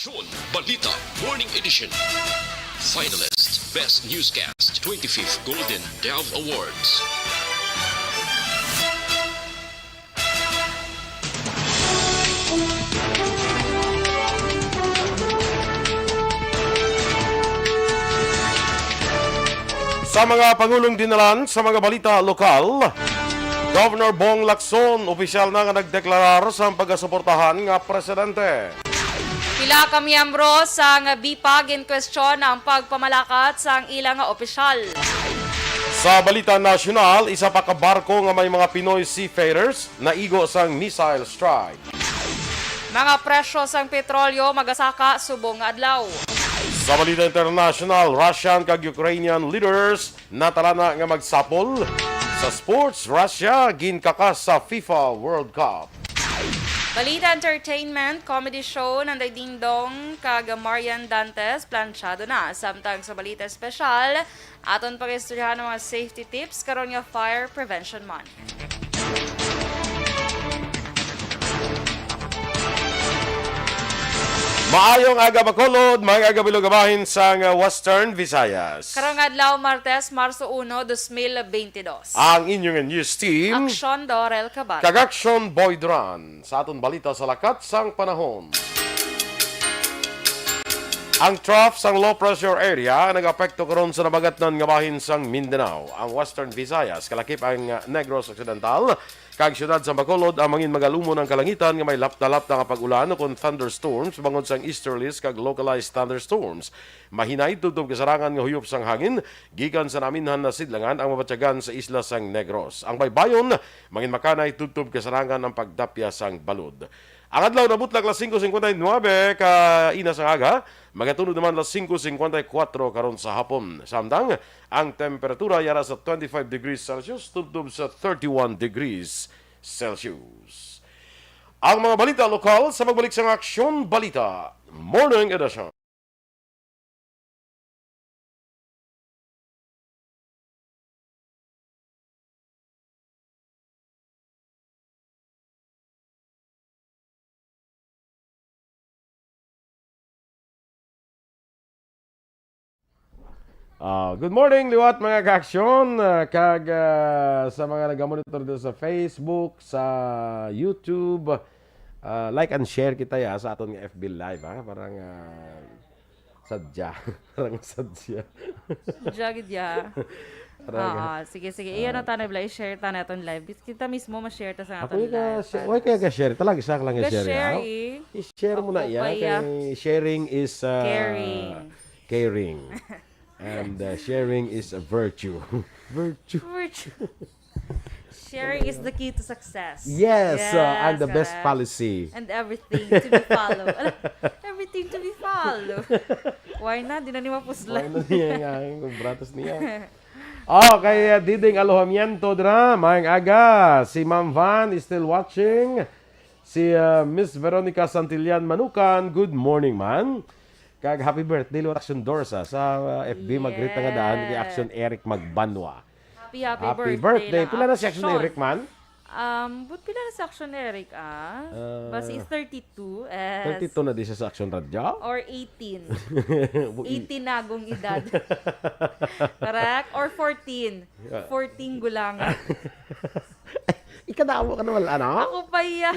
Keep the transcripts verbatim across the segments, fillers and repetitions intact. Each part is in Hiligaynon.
Don Balita Morning Edition. Finalist, Best Newscast, twenty-fifth Golden Dove Awards. Sa mga pangulong dinalan sa mga balita lokal, Governor Bong Lacson opisyal na nga nagdeklarar sang pagasuportahan nga presidente. Pila ka miyembro sang BIPA ginkwestiyon ang pagpamalakat sang ila nga opisyal. Sa balita nasyonal, isa pa ka barko nga may mga Pinoy seafarers naigo sang missile strike. Mga presyo sang petrolyo magasaka subong nga adlaw. Sa balita internasyonal, Russian kag Ukrainian leaders natalana nga magsapol. Sa sports, Russia ginkakas sa FIFA World Cup. Balita entertainment, comedy show Nanday Dingdong kag Marian Dantes planchado na. Samtang sa balita espesyal, aton pag-istoryahan ang mga safety tips karon nga Fire Prevention Month. Maayong aga, Bacolod, maayong aga, Bilog, bahin sang Western Visayas. Karong adlaw, Martes, Marso uno, dos mil beintidos. Ang inyong news team, Aksyon Dorel Cabal. Kag Aksyon Boy Duran. Sa aton balita sa lakat sang panahon. Ang trough sang low pressure area nag-apekto karon sa nabagatnan nga bahin sang Mindanao, ang Western Visayas, kalakip ang Negros Occidental, kag siyudad sa Bacolod. Ang mangin magalumon ang kalangitan nga may lapta-lapta nga pag-ulan ukon thunderstorms bangod sang easterlies kag localized thunderstorms. Mahinay tubtob kasarangan nga huyop sang hangin gikan sa naminhan na sidlangan ang mabatyagan sa isla sang Negros. Ang baybayon, mangin makanay tubtob kasarangan ang pagdapya sang balod. Ang adlaw nabutlag alas singko singkwenta y nuebe kaina sang aga, magatulod naman alas singko singkwenta y kuwatro karon sa hapon. Samtang ang temperatura yara sa twenty-five degrees Celsius tubtob sa thirty-one degrees Celsius. Ang mga balita lokal sa pagbalik sang Aksyon Balita Morning Edition. Ah, good morning, liwat, mga kaaksyon, ah, kag, ah, sa mga nagamonitor dito sa Facebook, sa YouTube. Ah, like and share kita, ya, sa aton nga F B Live, ha? Parang, ah, sadya. Parang sadya. Sadya gid, ya. Parang, ah, sige, sige. Iya na, ah, tanan, bala, i-share ta na aton live. Kita mismo ma-share ta sa aton live. Ako yung ka-share. Why kaya ka-share? Talaga, isa ka lang i-share, ya? Ka-share, eh. I-share mo na, ya. Ako pa, ya. Kay sharing is, ah, caring. Caring. And, uh, sharing is a virtue. Virtue. Virtue. Sharing is the key to success. Yes, uh, and the best policy. Yes, correct. And everything to be followed. Ala, everything to be followed. Why not? Di na ni mapuslan. Why not niya nga ang bratas niya? Oh, kay, uh, Diding Alojamiento dira, maayong aga. Si Ma'am Van is still watching. Si, uh, Miss Veronica Santillan Manukan, good morning, man. Kag happy birthday, liwat, Action Dorsa. Sa, uh, F B, mag-greet na nga daan kay Action Eric Magbanwa. Happy, happy birthday lang, Action. Happy birthday. Pila na si Action Eric, man? Um, but pila na si Action Eric, ah? Uh, basi thirty-two, yes. Thirty-two na di siya sa Action Radyo? Or eighteen. Eighteen na akong edad. Correct? Or fourteen. Yeah. Fourteen gulang. Ikadamo ka naman, ano? Ako pa, iya.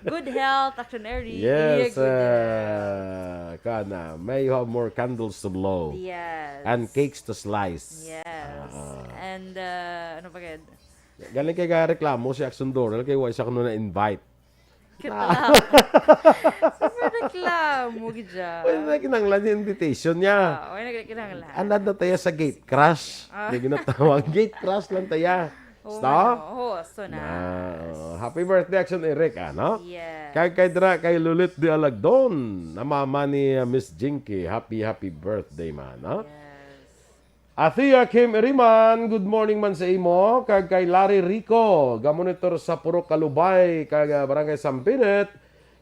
Good health, Action Eric. Yes, good health. Uh, kana, may you have more candles to blow. Yes. And cakes to slice. Yes. Ah. And, uh, ano pa gid? Galing kay ga reklamo si Action Dorel kay wala siya kuno na-invite. Kita lang. Super reklamo gid siya. Wala na kinahanglan yung invitation niya. Ah, wala na kinahanglan. Anad na tayo sa gate crash. Ah. Yung ginatawag, gate crash lang tayo. Oo, basta? Ano? Oo, so na. Na, oh, happy birthday, Action Eric, ano? Yes. Kay, kay dra, kay Lulit de Alagdon, na mama ni, uh, Miss Jinky. Happy, happy birthday, man, no? Yes. Athea Kim Iriman, good morning man sa imo. Kag kay Larry Rico, gamonitor sa Purok Kalubay, kag, uh, Barangay Sampinet.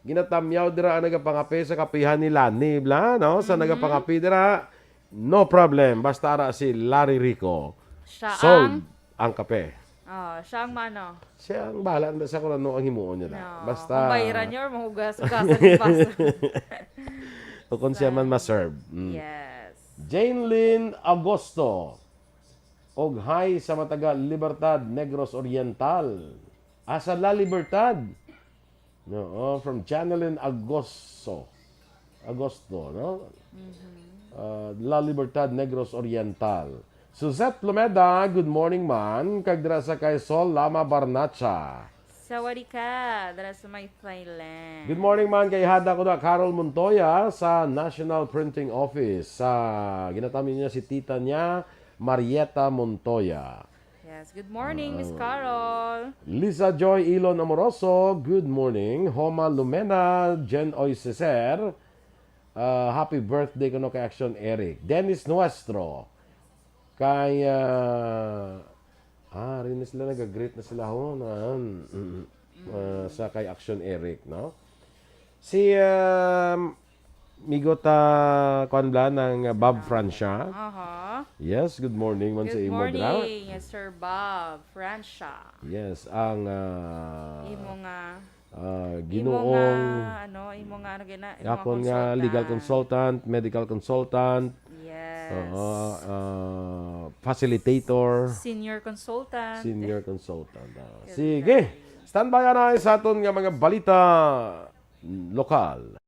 Ginatamyaw dira ang nagapangape sa kapihan ni Lani, bla, no? Sa nagapangape dira, no problem. Basta ara si Larry Rico. Siya ang kape. Oh, siya ang mano. Siya ang bahala na sa kung ano ang himuon niya na. No. Basta kung bayaran niya or mahugas-hugasan yung baso. Kung siya man ma-serve. Mm. Yes. Jane Lynn Agosto. Og hi sa mga taga Libertad, Negros Oriental. Ah, sa La Libertad. No, oh, from Janelyn Agosto. Agosto, no? Mhm. Ah, La Libertad, Negros Oriental. Suzette Lumeda, good morning man. Kag dira sa kay Sol Lama Barnacha. Sawadika, dira sa may Thailand. Good morning man kay Hada ko na Carol Montoya sa National Printing Office. Sa ginatami niya si tita niya, Marieta Montoya. Yes, good morning, Miss Ah. Carol. Lisa Joy Ilon Amoroso, good morning. Homa Lumena, Jen Oy Ceser, ah, happy birthday kuno kay Action Eric. Dennis Nuestro, kay, ah, ah, rin na sila, nag-greet na sila, ho, na, mm, ah, sa kay Action Eric, no? Si, um, Migo ta, kuan bala, nang Bob Francia. Aha. Yes, good morning man sa Good imo, dira. morning, Sir Bob Francia. Yes, ang, ah, Imo nga, ah, imo Ginoong nga, ano, imo nga, ano gina-, imo nga akon nga legal consultant. consultant, medical consultant, Yes. oo, ah, facilitator, Senior consultant. senior consultant. Ah, Good sige, guy. Standby na sa aton nga mga balita lokal.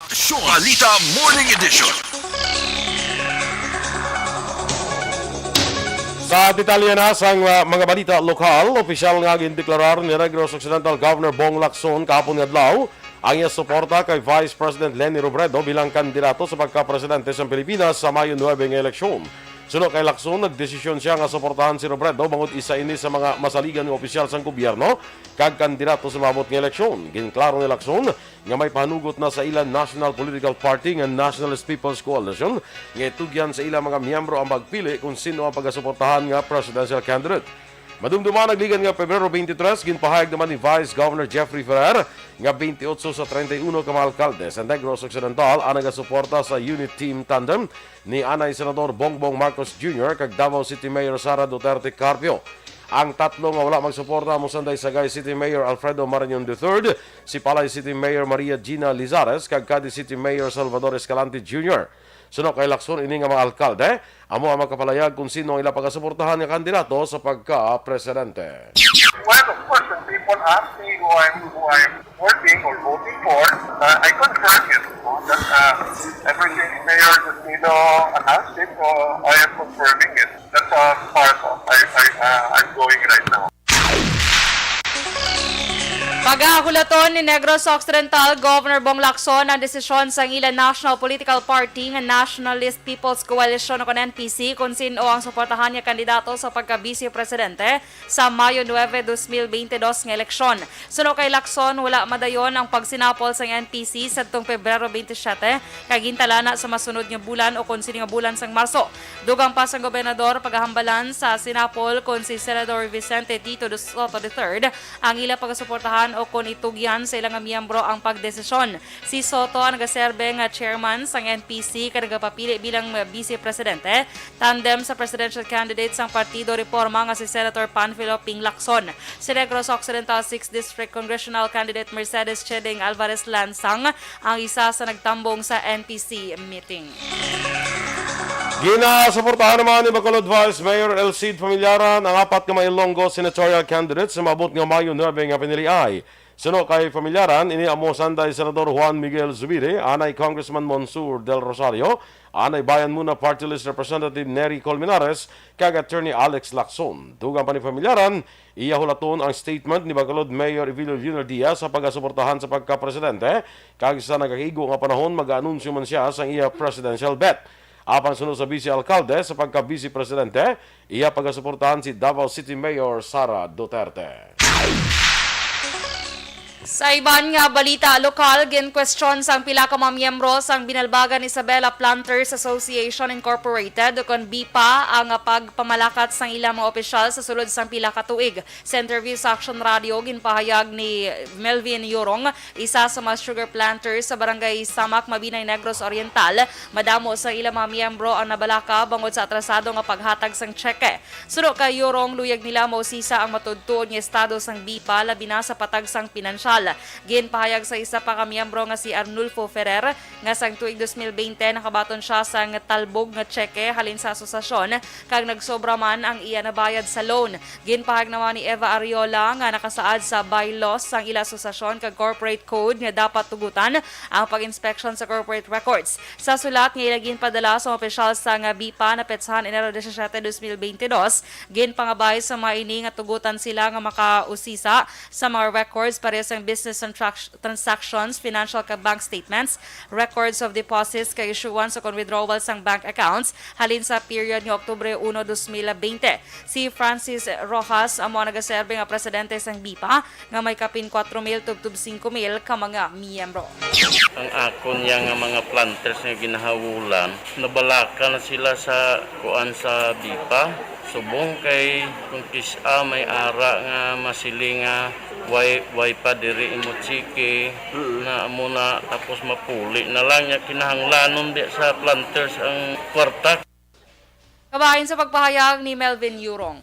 Aksyon. Balita Morning Edition. Sa detalye na sang, uh, mga balita lokal, opisyal nga gindeklarar ni Negros Occidental Governor Bong Lacson kahapon nga adlaw ang iya suporta kay Vice President Leni Robredo bilang kandidato sa pagkapresidente sa Pilipinas sa Mayo nuebe nga eleksyon. Suno kay Lacson, nagdesisyon siya nga suportahan si Robredo bangod isa ini sa mga masaligan nga opisyal sang gobyerno kag kandidato sa maabot nga eleksyon. Ginklaro ni Lacson nga may pahanugot na sa ila national political party nga Nationalist People's Coalition nga itugyan sa ila mga miyembro ang magpili kung sino ang pagasuportahan nga presidential candidate. Madumduman, nagligikan nga Pebrero twenty-three, ginpahayag naman ni Vice Governor Jeffrey Ferrer nga twenty-eight sa thirty-one ka mga alkalde sa Negros Occidental ang nagasuporta sa Unit Team Tandem ni anay Senador Bongbong Marcos Junior kag Davao City Mayor Sara Duterte Carpio. Ang tatlo nga wala magsuporta amo sanday Sagay City Mayor Alfredo Marañon the third, Sipalay City Mayor Maria Gina Lizares, kag Cadiz City Mayor Salvador Escalante Junior. Suno kay Lacson, ini nga mga alkalde amo ang makapalayag kung sino ang ila pagasuportahan nga kandidato sa pagka-presidente. Well, of course, when people ask me who I'm, who I'm supporting or voting for, uh, I confirm it, no? That, uh, ever since Mayor Destido announced it, uh, I am confirming it. That's as far as I, I, uh, I'm going right now. Pagahulaton ni Negros Occidental Governor Bong Lacson ang desisyon sang ila national political party nga Nationalist People's Coalition o kon N P C kung sin-o ang suportahan nga kandidato sa pagka-vice presidente sa Mayo nuebe, dos mil bente dos nga eleksyon. Suno kay Lacson, wala madayon ang pagsinapol sang N P C sadtong Pebrero twenty-seven kag gintalana sa masunod nga bulan o kon sini nga bulan sang Marso. Dugang pa sang gobernador, pagahambalan sa sinapol kon si Senador Vicente Tito Soto the third ang ila pagasuportahan o kon itugyan sa ila nga miyembro ang pagdesisyon. Si Soto ang nagaserbe nga chairman sang N P C kag nagapapili bilang vice presidente, tandem sa presidential candidate sang Partido Reforma nga si Senator Panfilo Ping Lacson. Si Negros Occidental sixth District Congressional Candidate Mercedes Chedeng Alvarez Lansang ang isa sa nagtambong sa N P C meeting. Ginasuportahan naman ni Bacolod Vice Mayor El Cid Familiaran ang apat ka mga Ilonggo senatorial candidates sa maabot nga Mayo nuebe nga piniliay. Suno kay pamilyaran, ini amo sanday Senador Juan Miguel Zubiri, anay Congressman Monsur Del Rosario, anay Bayan Muna Party List Representative Nery Colmenares, kag Attorney Alex Lacson. Dugang pa ni pamilyaran, iya hulaton ang statement ni Bacolod Mayor Evelio Junior Diaz sa pagasuportahan sa pagkapresidente, kag sa nagakaigo nga panahon, mag-aanunsyo man siya sang iya presidential bet. Apan suno sa Vice Alkalde sa pagka-Vice Presidente, iya pagasuportahan si Davao City Mayor Sara Duterte. Sa iban nga balita lokal, ginkwestiyon sang pila ka mga miyembro sang Binalbagan Isabela Planters Association Incorporated, ukon BIPA, ang pagpamalakat sang ilang mga opisyal sa sulod sang pila ka tuig. Sa interview sa Action Radio, ginpahayag ni Melvin Yurong, isa sa mga sugar planters sa Barangay Samak, Mabinay, Negros Oriental, madamo sa ilang mga miyembro ang nabalaka bangod sa atrasado nga paghatag sang tseke. Suno kay Yurong, luyag nila mausisa ang matuod-tuod nga estado sang BIPA, labi na sa patag sang pinansyal. Ginpahayag sa isa pa ka miyembro nga si Arnulfo Ferrer nga sang tuig dos mil bente nakabaton siya sang talbog nga tseke halin sa asosasyon, kag nagsobra man ang iya nabayad sa loan. Ginpahayag naman ni Eva Ariola nga nakasaad sa bylaws sang ila asosasyon kag corporate code nga dapat tugutan ang pag-inspeksyon sa corporate records. Sa sulat nga ila ginpadala sa mga opisyal sang BIPA, napetsahan Enero disisiete, dos mil bente dos, ginpangabay sa mga ini nga tugutan sila nga makausisa sa mga records pareho sang business transac-, transactions, financial kag bank statements, records of deposits kag issuance ukon withdrawal sang bank accounts halin sa period nga Oktubre uno, dos mil bente. Si Francis Rojas amo ang nagaserbi nga presidente sang BIPA, nga may kapin kuwatro mil tubtob singko mil ka mga miyembro. Ang akon ya nga mga planters nga ginahabulan, nabalaka na sila sa kuan sa BIPA. Subong kay kung kis-a may ara nga masiling nga way, way pa diri imo tseke, Mm. na amo na, tapos mapuli na lang niya, kinahanglanon di sa planters ang kwarta. Kabahin sa pagpahayag ni Melvin Yurong.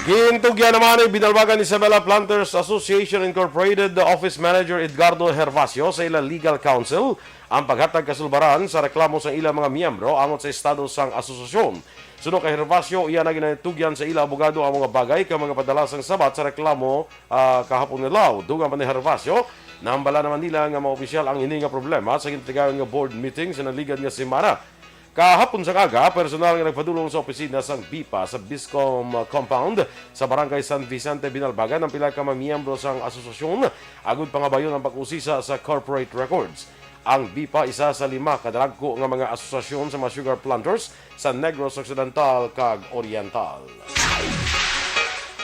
Gintugyan naman ni Binalbagan Isabela Planters Association Incorporated Office Manager Edgardo Hervacio sa ila legal counsel ang paghatag kasulbaran sa reklamo sa ilang mga miyembro angot sa estado sang asosasyon. Suno kay Hervacio, iya na ginatugyan sa ila abogado ang mga bagay kag mga padala sang sabat sa reklamo, ah, kahapon nga adlaw. Dugang pa ni Hervacio, nahambala naman nila nga maopisyal ang ini nga problema sa gintigayon nga board meeting sa naligad nga semana. Kahapon sa aga, personal nga nagpadulong sa opisina sang BIPA sa Biscom compound sa Barangay San Vicente, Binalbagan, ang pila ka mga miyembro sang asosasyon agud pangabayon ang pag-usisa sa corporate records. Ang BIPA isa sa lima ka dalagko nga mga asosasyon sa mga sugar planters sa Negros Occidental kag Oriental.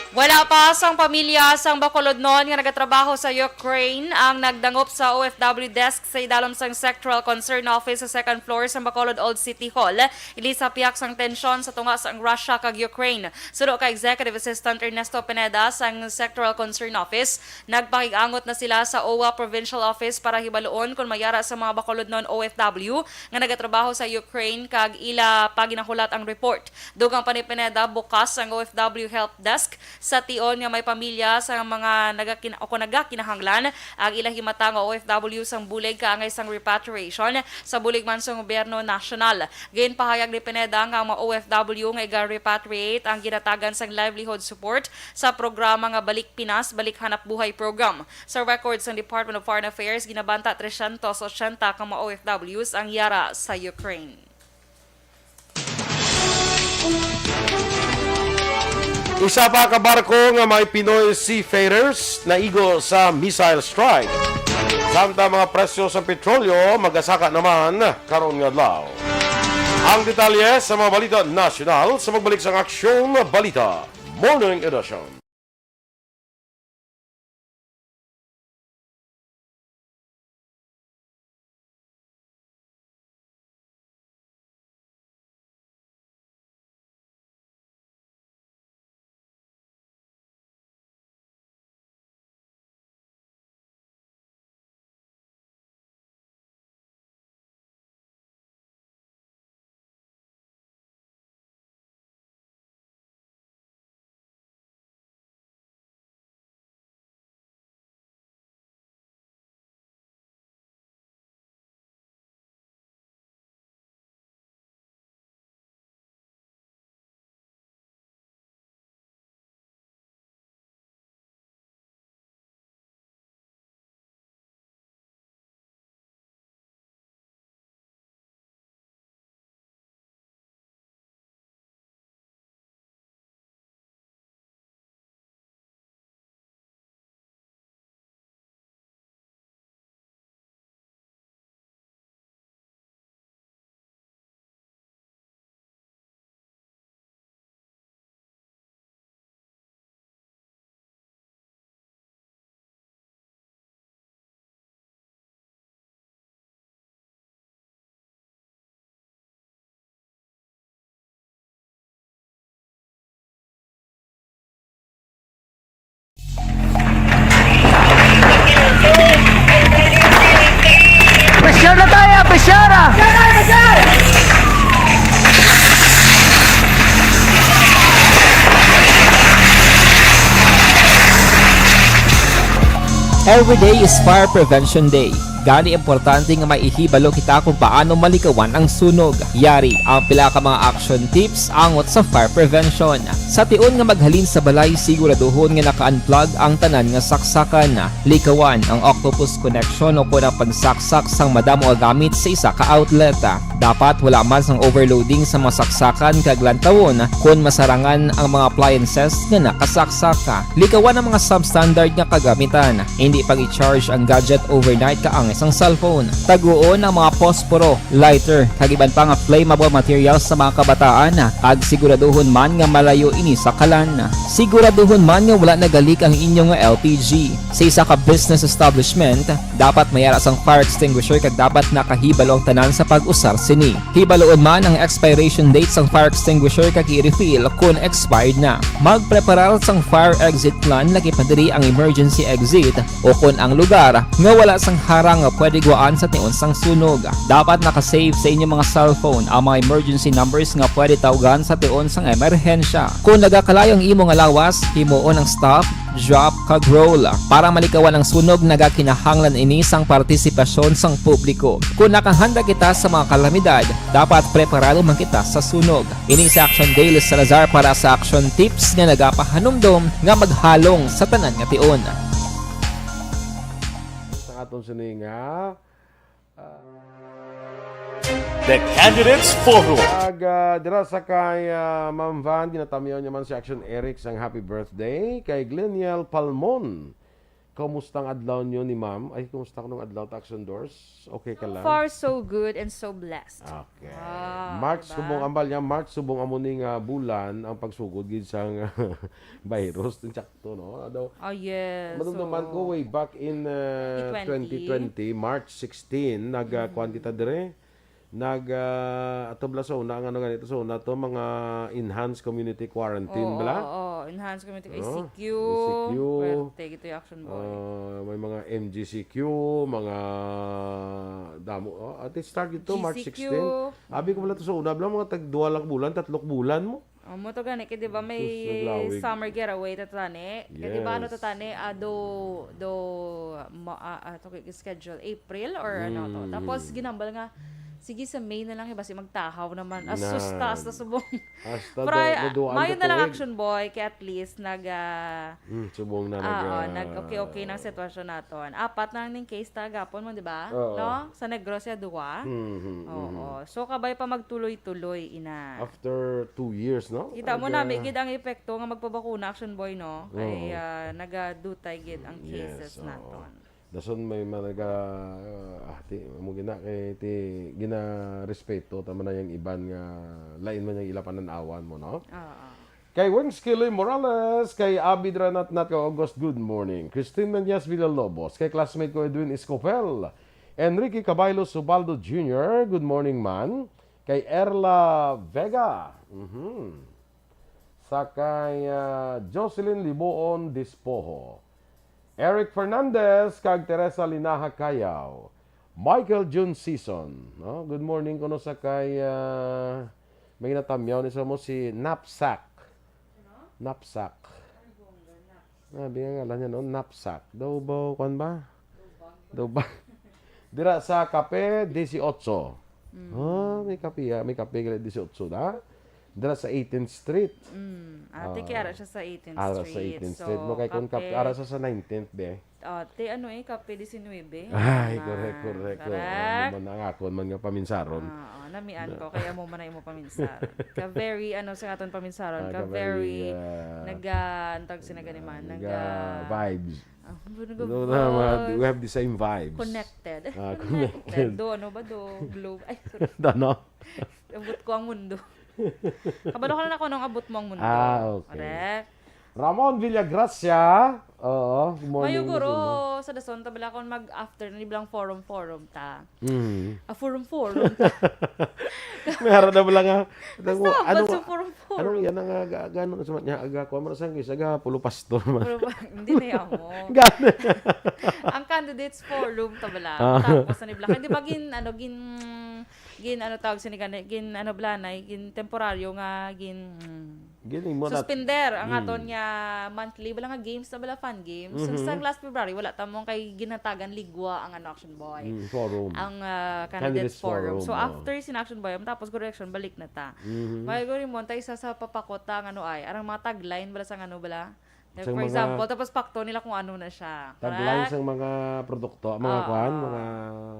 Wala pa sang pamilya sang Bacolodnon nga nagatrabaho sa Ukraine ang nagdangop sa O F W desk sa idalom sang Sectoral Concern Office sa second floor sang Bacolod Old City Hall, ini sa pihak sang tensyon sa tunga sang Russia kag Ukraine. Suno kay Executive Assistant Ernesto Pineda sang Sectoral Concern Office, nagpakig-angot na sila sa O W A Provincial Office para hibaluon kon may ara sa mga Bacolodnon O F W nga nagatrabaho sa Ukraine kag ila pa ginahulat ang report. Dugang pa ni Pineda, bukas ang O F W Help Desk sa tion nga may pamilya sa mga nagakin-, o kon nagakinahanglan ang ila himata nga O F W sang bulig kaangay sang repatriation sa bulig man sang gobyerno nasyonal. Ginpahayag ni Pineda nga ang mga O F W nga iga-repatriate ang ginatagan sang livelihood support sa programa nga Balik Pinas, Balik Hanapbuhay Program. Sa record sang Department of Foreign Affairs, ginabanta trescientos ochenta ka mga O F Ws ang yara sa Ukraine. Isa pa ka barko nga may Pinoy seafarers naigo sa missile strike. Samtang mga presyo sa petrolyo magasaka naman karon nga adlaw. Ang detalye sa mga balita nasyonal sa pagbalik sang Aksyon Balita Morning Edition. Every day is Fire Prevention Day. Gani, importante nga may ihibalo kita kung paano malikawan ang sunog. Yari ang pila ka mga action tips angot sa fire prevention. Sa tion nga maghalin sa balay, siguraduhon nga naka-unplug ang tanan nga saksakan. Likawan ang octopus connection o kon ang pagsaksak sang madamo nga gamit sa isa ka outlet. Dapat wala man sang overloading sa mga saksakan kag lantawon kon masarangan ang mga appliances nga nakasaksak. Likawan ang mga substandard nga kagamitan. Hindi pag-i-charge ang gadget overnight kaangay sang cellphone. Taguon ang mga posporo, lighter, kag iban pa nga flammable materials sa mga kabataan, kag siguraduhon man nga malayo ini sa kalan. Siguraduhon man nga wala nagalik ang inyo nga L P G. Sa isa ka business establishment, dapat may ara sang fire extinguisher kag dapat nakahibalo ang tanan sa pag-usar sini. Hibaloon man ang expiration date sang fire extinguisher kag i-refill kon expired na. Magpreparar sang fire exit plan, lakip na diri ang emergency exit, o kon ang lugar nga wala sang harang nga pwede guwaan sa tion sang sunog. Dapat naka-save sa inyong mga cellphone ang mga emergency numbers nga pwede tawgan sa tion sang emerhensya. Kung nagakalayo ang imo nga lawas, himuon ang stop, drop, kag roll. Para malikawan ang sunog, nagakinahanglan ini sang partisipasyon sang publiko. Kung nakahanda kita sa mga kalamidad, dapat preparado man kita sa sunog. Ini si Action Dale Salazar para sa Action Tips nga nagapahanumdom nga maghalong sa tanan nga tion. Sa aton sini nga, ah, The Candidates Forum. Ag, ah, dira sa kay, ah, Ma'am Van, ginatamyaw niya man si Action Eric sang happy birthday. Kay Gleniel Palmon, kumusta ang adlaw niyo ni Ma'am? Ay, kumusta kuno ang adlaw ta, Action Doors? Okay ka So lang? far, so good and so blessed. Okay. Wow, March diba? Subong ang balya, March subong amo ni nga bulan ang pagsugod gid sang virus. Insakto, no? Daw, Oh, yes. Madumduman ko So, way back in, uh, twenty twenty. twenty twenty, March sixteen, nag, uh, Mm. kuwan kita dire. Nag, uh, ato bala sa una, ang ano ganito, sa una to, mga enhanced community quarantine Oo, bala. oo, enhanced community, Oh, E C Q. E C Q. Pwerte gito yung Action Boy. Uh, may mga M G C Q, mga damo. Oh, at it started to March G C Q. sixteen. Abi ko bala to sa una, bala mga tag duwa lang bulan, tatlok bulan mo. Oh, mo to gani, kay di ba may Sus, naglawig. summer getaway ta tani? Kay di ba ano ta Yes. tani, ah, do, do, ma-, ah, ah, to, schedule April or ano to. Mm. Tapos ginambal nga, sige sa May na lang, eh, basi magtahaw naman. Asus, Na. taas na subong. Hasta Pero do, ay, ah, do, duwaan mayo ka na lang tuig. Action Boy, kay at least nag, ah, Mm, subong na ah, nag, oh, ah, nag-okay-okay ng sitwasyon naton. Apat na lang ning case ta gapon mo, di ba? Oo. No? Sa Negros ya duwa. Mhm, Oo. mhm. So, kabay pa magtuloy-tuloy, ina. After two years, no? Kita mo Nag, na, may ah, gid ang epekto nga magpabakuna, Action Boy, no? Kay, Oo. ah, nagadutay gid ang Yes, cases oo. naton. Dason may mga naga, ah, ti, mo gina, kay ti, ginarespeto, tama na yung iban nga, lain man yung ila pananawan mo, no? Oo. Kay Wings Kiloy Morales, kay Abid Ranat Nat, kay August, good morning. Christine Menyas Villalobos, kay classmate ko Edwin Escofel. Enrique Cabaylo Subaldo Junior, good morning, man. Kay Erla Vega. Mhm. Sa kay, ah, Jocelyn Liboon Dispoho. Eric Fernandez kag Teresa Linaha Cayaw. Michael June Season, no? Good morning kuno sa kay, ah, may natamyaw ni sa mo si Knapsack. Ano? Knapsack. Ano po ang knapsack? Sabi nga ngalan niya, no? Knapsack. Daw ba, kwan ba? Daw ba? Dira sa Cafe dieciocho. Mm. Ah, may kape, ah. May kape gali dieciocho na. Dira sa eighteenth Street. Mm. Ate, Ah. kay ara siya sa eighteenth Ara sa Street. eighteenth So, Street. Mo kay kung kape, kape. ara siya sa nineteenth, be. Ah, te, ano eh, kape diecinuebe. Ay, Ah, correct, correct. Oo, correct. ano man ang akon man nga paminsaron. Ah, oo, namian Na- ko, kaya mo man na imo paminsaron. Ka very, ano, sa aton paminsaron, Ah, ka ka very, very, ah, nag, ah, ang tawag sila gani man, nag, nag, ah, ah, vibes. Ah, ano nga No, no, ma-, we vibes? have the same vibes. Connected. Ah, Connected. connected. Do, ano ba do? Globe. Ay, sorry. Dano? Abot ko ang mundo. Kabalo ka na ako nung abot mo ang mundo. Ah, okay. Correct. Ramon Villagracia. Oo, good morning, Mayo, guro, Ramon. Sa dason, tabala akong mag-after na, di ba lang forum-forum ta? Mm. Ah, forum-forum ta. May harap na pala nga. Basta, Ano, abot ano, sa forum-forum. ano yan ang aga, aga, ano, sa niya, aga, kuha mo na sa English, aga, pulo pastor man. Pero ba, hindi na yan mo. Gano'n. Ang candidates forum, tabala. Ah. Tapos, ano, di ba, hindi ba gin, ano, gin, gin, ano tawag sini gani, gin, ano, bala na, gin temporaryo nga, gin, mm, Gini mo na suspender ang Mm. aton nga monthly, bala nga games na bala, fun games. So, Mhm. sang last February, wala ta mo kay ginhatagan ligwa ang, ano, Action Boy. Mm, forum. Ang, ah, Candidates Candidates Forum. Forum, So, oh. after sin Action Boy, tapos correction, balik na ta. Mhm. May guri mo, ta isa sa papakot ta, ang, ano, ay, arang mga tagline bala sang, ano, bala? Like, Sang for mga example, tapos pakto nila kung ano na siya. Tagline Correct? sang mga produkto, mga Oo. kwan, mga,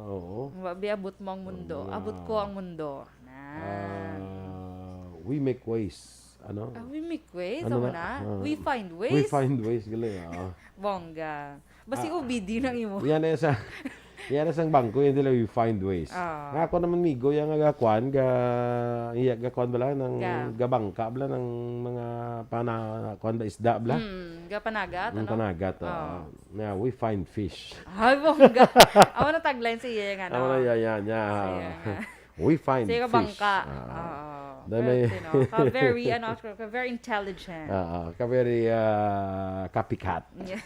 oo. Wa-, bi-, abot mo ang mundo. Mga, Abot ko ang mundo. Na. ah, we make ways. Ano? Ah, we make ways, Ano amo na? na? Ah. We find ways. We find ways, galing, ah. Bongga. Basi Ah, O B D nang imo. Yan na sa, yan na sang bangko, yan nila, we find ways. Ah. Nga ako naman, migo, yan nga gakuan, ga, iya, gakuan bala, nang Ga. gabangka bala, ng mga pana-, kuan ba, isda bala? Mm, gapanagat, Ang ano? panagat, oo. Ah. Nga, we find fish. Ay, bongga. Amo na tagline sa iya, nga, Amo na, no? yan, yan, yan. Sa iya, nga. We find Sige, fish. bangka. Ah. Oo. Then Pero, may you know, ka very, ano, ka very intelligent. Ah, ah, ka very, ah, copycat. Yeah.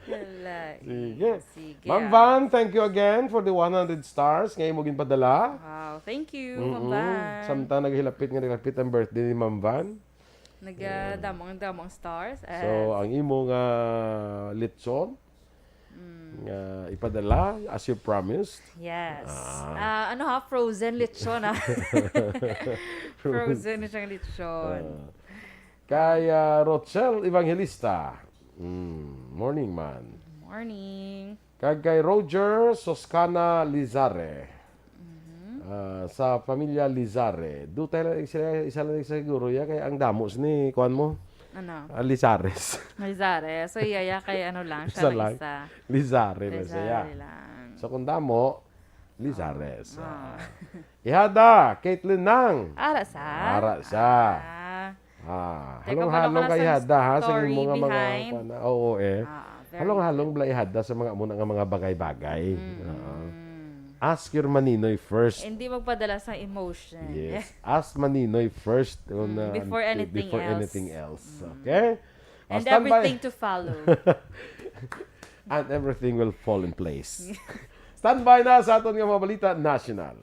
Wala. Sige. Sige, Ma'am ah. Van, thank you again for the one hundred stars nga imo ginpadala. Wow, thank you, Ma'am Mm-mm. Van. Samtang naghilapit nga naghilapit ang birthday ni Ma'am Van. Nagadamong-damong stars. So, Yes. ang imo nga litson, Mm. nga ipadala, as you promised. Yes. Ah. Ah, ano ha? Frozen lechon, ha? Frozen. Frozen na siyang lechon. Ah. Kay, ah, Rochelle Evangelista. Mm, morning, man. Morning. Kag kay Roger Soscana Lizare. Mhm. Ah, sa pamilya Lizare. Dutay lang sila, isa lang siguro ya, kay ang damo sini, kuwan mo? Ano? Ah, Lizares. Lizares. So, iya, iya, kay ano lang, siya Isa lang lang. isa. Lizare lang siya. Lizare lang. So, kung damo, Lizares. Ah. Ah. Ihada, Caitlin Nang. Ara sa? Ara sa. Ah. Ah, Teka, halong-halong wala ka na kay sa Ihada, ha, sa story imo nga mga behind. kuwan na. Oo, eh. Ah, very Halong-halong good. bala Ihada sa mga muna nga mga bagay-bagay. Mm. Oo. Ask your maninoy first. Hindi magpadala sa emotion. Yes. Ask maninoy first on, Mm, uh, before anything before else. anything else. Mm. Okay? Ah, And standby. everything to follow. And everything will fall in place. Standby na sa aton nga mga balita national.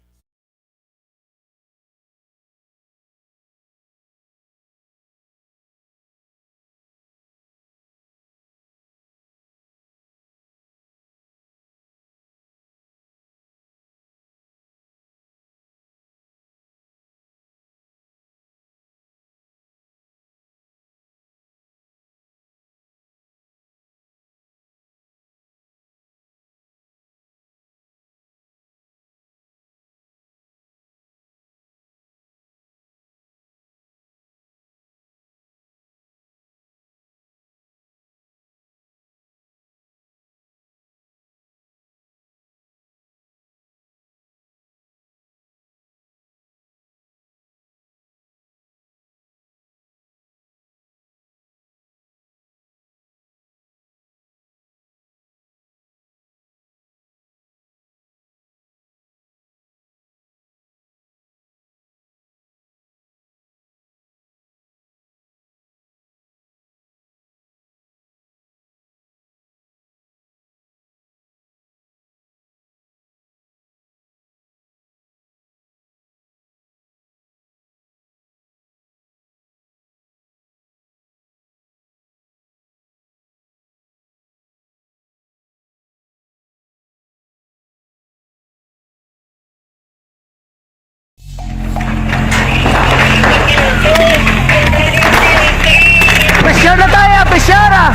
Pressure na tayo, pressure, ah!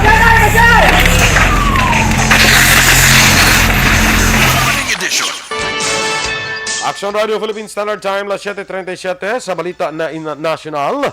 Action Radio Philippine Standard Time, las siete treinta y siete. Sa balita na in-, national,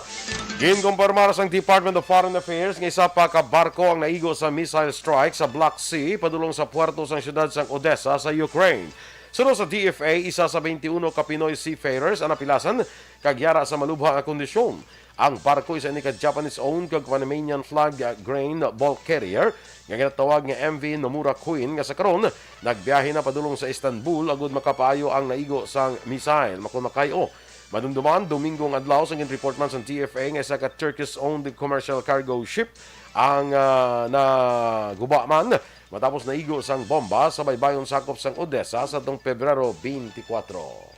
ginkumpirmar sang Department of Foreign Affairs nga isa pa ka barko ang naigo sa missile strike sa Black Sea padulong sa puerto sang siyudad sang Odessa sa Ukraine. Suno sa D F A, isa sa twenty-uno ka Pinoy seafarers ang napilasan kag yara sa malubha nga kondisyon. Ang barko isa ini ka Japanese-owned kag Panamanian flag, uh, grain bulk carrier nga ginatawag nga M V Nomura Queen, nga sa karon nagbiyahe na padulong sa Istanbul agud makapaayo ang naigo sang missile. Makon makayo, madumduman, Domingo nga adlaw, sa gin-report man sang D F A nga isa ka Turkish-owned commercial cargo ship ang, ah, naguba man matapos naigo sang bomba sa baybayon sakop sang Odessa sadtong Pebrero twenty-four.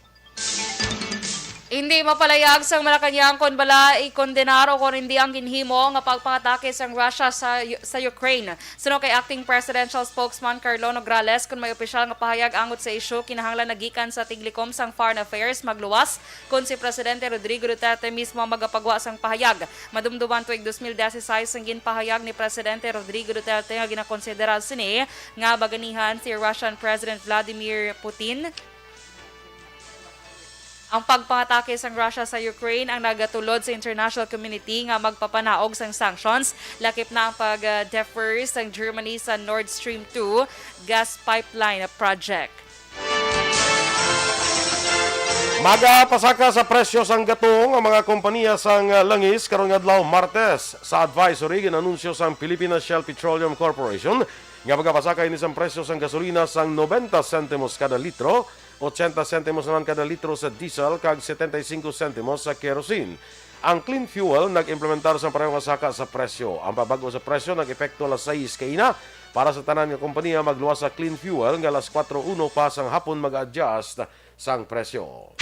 Hindi mapalayag sang Malacañang kon bala ikondenar o kon hindi ang ginhimo nga pagpangatake sang Russia sa, sa Ukraine. Suno kay Acting Presidential Spokesman Carlo Nograles, kon may opisyal nga pahayag angot sa isyu, kinahanglan nagikan sa tiglikom sang Foreign Affairs magluwas kon si Presidente Rodrigo Duterte mismo ang magapagwa sang pahayag. Madumduman tuig dos mil dieciséis ang ginpahayag ni Presidente Rodrigo Duterte nga ginakonsidera sini nga baganihan si Russian President Vladimir Putin. Ang pagpangatake sang Russia sa Ukraine ang nagatulod sa international community nga magpapanaog sang sanctions, lakip na ang pag-defer sang Germany sa Nord Stream two gas pipeline project. Magapasaka sa presyo sang gatong ang mga kompanya sang langis karon nga adlaw, Martes. Sa advisory, gin-anunsyo sang Philippine Shell Petroleum Corporation nga magapasaka ini sang presyo sang gasolina sang noventa sentimos kada litro, ochenta sentimos naman kada litro sa diesel, kag setenta y cinco sentimos sa kerosene. Ang clean fuel nag-implementar sang pareho nga saka sa presyo. Ang pabag-o sa presyo nag-epekto alas sais kaina para sa tanan nga kompanya, magluwas sa clean fuel nga alas kuwatro uno pa sang hapon mag-adjust sang presyo.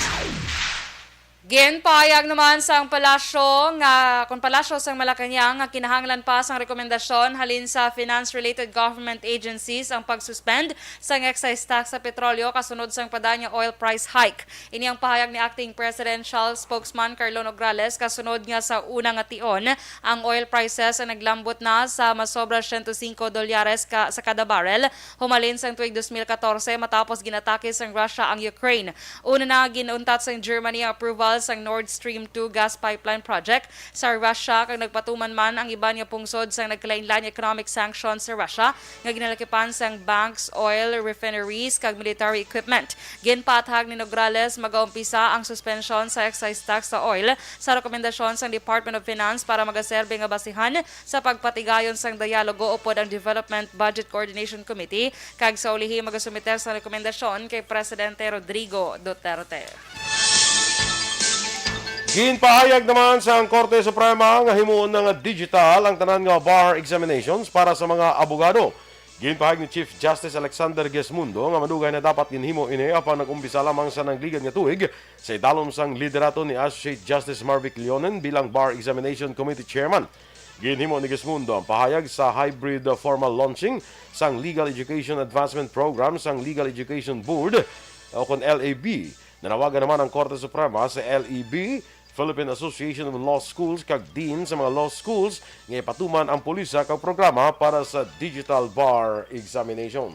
Ginpahayag naman sang palasyo nga, kon palasyo sang Malacañang, nga kinahanglan pa sang rekomendasyon halin sa finance-related government agencies ang pag-suspend sang excise tax sa petrolyo kasunod sang pada nga oil price hike. Ini ang pahayag ni Acting Presidential Spokesman Carlo Nograles kasunod nga sa una nga tion, ang oil prices ang naglambot na sa masobra siyento singko dolyares ka, sa kada barrel, humalin sang tuig dos mil katorse matapos ginatake sang Russia ang Ukraine. Una na, gin-untat sang Germany ang approval sang Nord Stream two gas pipeline project sa Russia, kag nagpatuman man ang iban nga pungsod sang nagkalainlain nga economic sanctions sa Russia nga ginalakipan sang banks, oil refineries, kag military equipment. Ginpaathag ni Nograles, magaumpisa ang suspensyon sa excise tax sa oil sa rekomendasyon sang Department of Finance para magaserbe nga basihan sa pagpatigayon sang dialogo upod ang Development Budget Coordination Committee, kag sa ulihi magasumiter sang rekomendasyon kay Presidente Rodrigo Duterte. Ginpahayag naman sang Korte Suprema nga himuon na nga digital ang tanan nga bar examinations para sa mga abogado. Ginpahayag ni Chief Justice Alexander Gesmundo nga madugay na dapat ginhimo ini, apan nag-umpisa lamang sa nagligad nga tuig sa idalom sang liderato ni Associate Justice Marvic Leonen bilang Bar Examination Committee Chairman. Ginhimo ni Gesmundo ang pahayag sa hybrid formal launching sang Legal Education Advancement Program sang Legal Education Board, o kon L E B. Nanawagan naman ang Korte Suprema sa L E B, Philippine Association of Law Schools, kag Dean sa mga law schools nga ipatuman ang polisa kag programa para sa digital bar examination.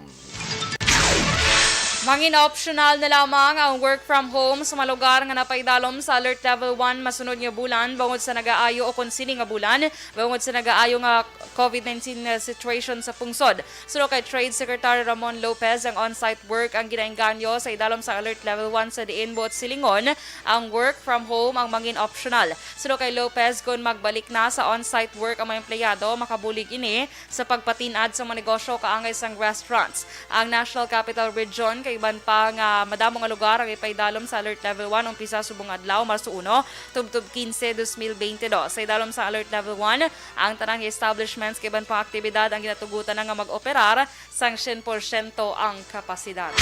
Mangin optional na lamang ang work from home sa mga lugar nga napaidalom sa Alert Level one masunod nga bulan, bangod sa nagaayo, o kon sini nga bulan, bangod sa nagaayo nga COVID nineteen nga situation sa pungsod. Suno kay Trade Secretary Ramon Lopez, ang on-site work ang ginaengganyo sa idalom sa Alert Level one, sa diin buot silingon ang work from home ang mangin optional. Suno kay Lopez, kon magbalik na sa on-site work ang mga empleyado, makabulig ini sa pagpatin-ad sa mga negosyo kaangay sang restaurants. Ang National Capital Region kag iban pa nga madamo nga lugar ang ipaidalom sa Alert Level one umpisa subong adlaw, Marso uno, tubtob quince, dos mil beintidos. Sa idalom sa Alert Level one, ang tanan nga establishments kag iban pang aktibidad ang ginatugutan na nga mag-operar sang syen porsyento ang kapasidad.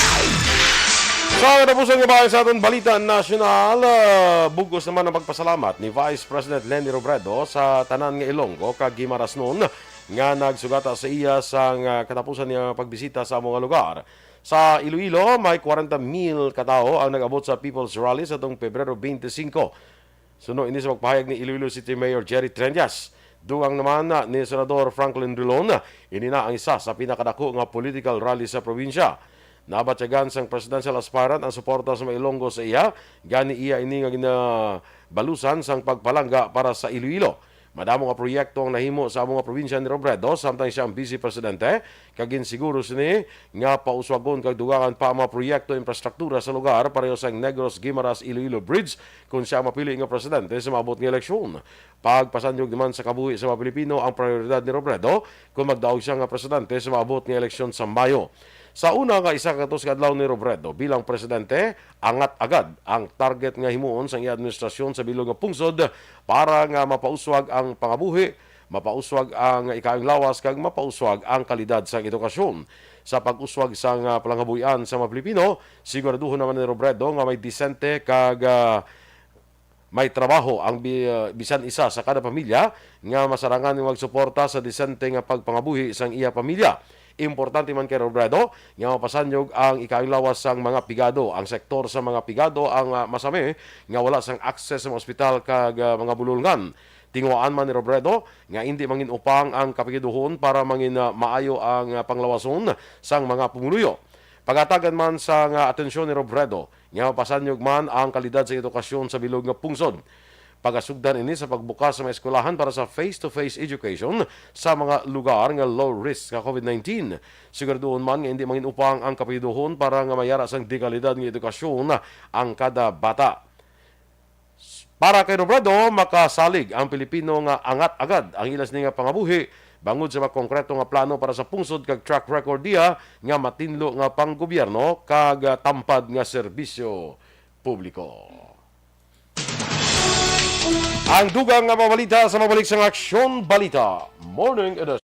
Sa katapusan nga bahin sa aton balita nasyonal, ah, bug-os naman ang pagpasalamat ni Vice President Leni Robredo sa tanan nga Ilonggo kag Guimaras-non nga nagsugata sa iya sang, ah, katapusan nga pagbisita sa amo nga lugar. Sa Iloilo, may kwarenta mil ka tawo ang nag-abot sa People's Rally sa tong Pebrero twenty-five. Suno ini sa pagpahayag ni Iloilo City Mayor Jerry Treñas. Dugang naman ni Senador Franklin Drilon, ini na ang isa sa pinakadako nga political rally sa probinsya. Nabatyagan sang presidential aspirant ang suporta sa mga Ilonggo sa iya, gani iya ini nga ginabalusan sang pagpalangga para sa Iloilo. Madamo nga proyekto ang nahimo sa amo nga probinsya ni Robredo samtang siya ang Vice Presidente, kag ginsiguro sini nga pauswagon kag dugangan pa ang mga proyekto infrastruktura sa lugar, pareho sang Negros Guimaras Iloilo Bridge, kon siya ang mapili nga presidente sa maabot nga eleksyon. Pagpasanyog naman sa kabuhi sa mga Pilipino ang prioridad ni Robredo kon magdaog siya nga presidente sa maabot nga eleksyon sa Mayo. Sa una nga isa ka gatos ka adlaw ni Robredo bilang presidente, angat agad ang target nga himuon sang iya administrasyon sa bilog nga pungsod para nga mapauswag ang pangabuhi, Mapauswag ang ikaayong lawas kag mapauswag ang kalidad sang edukasyon. Sa pag-uswag sang, ah, pangabuhian sa mga Pilipino, siguraduhon naman ni Robredo nga may disente kag, ah, may trabaho ang bi-, ah, bisan isa sa kada pamilya nga masarangan nga magsuporta sa disente nga pagpangabuhi sang iya pamilya. Importante man kay Robredo nga mapasanyog ang ikaayong lawas sang mga pigado. Ang sektor sa mga pigado ang, ah, masami nga wala sang access sa mga ospital kag, ah, mga bulolngan. Tinguhaan man ni Robredo nga indi mangin upang ang kapigaduhon para mangin, ah, maayo ang, ah, panglawason sang mga pumuluyo. Pagatagan man sang, ah, atensyon ni Robredo nga mapasanyog man ang kalidad sa edukasyon sa bilog nga pungsod. Pagasugdan ini sa pagbukas sa mga eskwelahan para sa face-to-face education sa mga lugar nga low risk sa covid nineteen. Siguraduhon man nga indi mangin upang ang kapigaduhon para nga mayara sang dekalidad nga edukasyon ang kada bata. Para kay Robredo, makasalig ang Pilipino nga angat agad ang ila sini nga pangabuhi bangod sa mga konkreto nga plano para sa pungsod kag track record niya nga matinlo nga panggobyerno kag, ah, tampad nga serbisyo publiko. Ang dugang nga mga balita sa mabalik sang Aksyon Balita Morning Edition.